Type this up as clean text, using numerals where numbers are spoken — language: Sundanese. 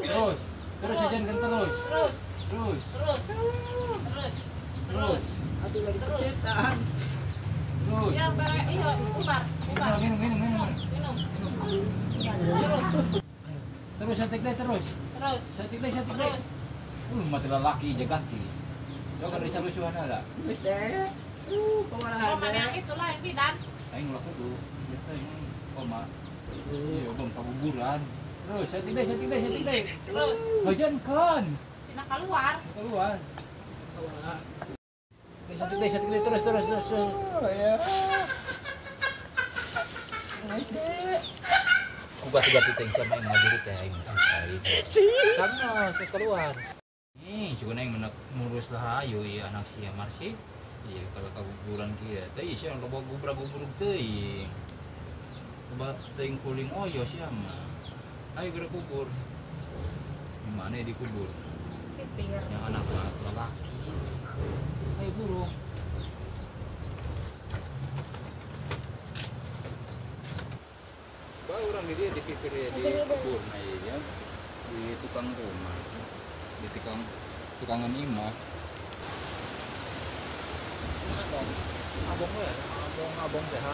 Terus. Terus jajankan terus. Terus. Terus. Terus. Terus. Terus. Atuh dari percetan. Terus. Ya, bare iya, ubar. Ubar. Minum, minum, minum. Minum. Terus. Terus satik deh terus. Terus. Satik deh, satik deh. Mati lelaki jagaki. Coba dari salusuhan ada. Geus deh. Kemana ada? Yang itu lah yang bidan. Aing ulah kudu. Ya teh koma. Iya, bang kaguguran. Terus satik deh, satik deh, satik deh. Terus. Hujankan. Sina keluar. Keluar. Satik deh, terus, terus, terus, terus. Oh ya. Geus deh. Kugat-kugat itu yang sama yang ngajuri teh aing. Karena terus keluar. Nih, cuman aing ngurus lah ayo ieu anak sia Marsi. Iya, kalau kaguguran kieu teh sia loba gubra-gubrug teuing. Loba teuing kuling oyo sia mah. Ayo geura kubur. Mana dikubur? Yang anak lelaki. Ayo buru. Orang di dia dipikir ya di kubur nah ya di tukang rumah di tukang tukangan imah abong abong ya abong abong deh ha.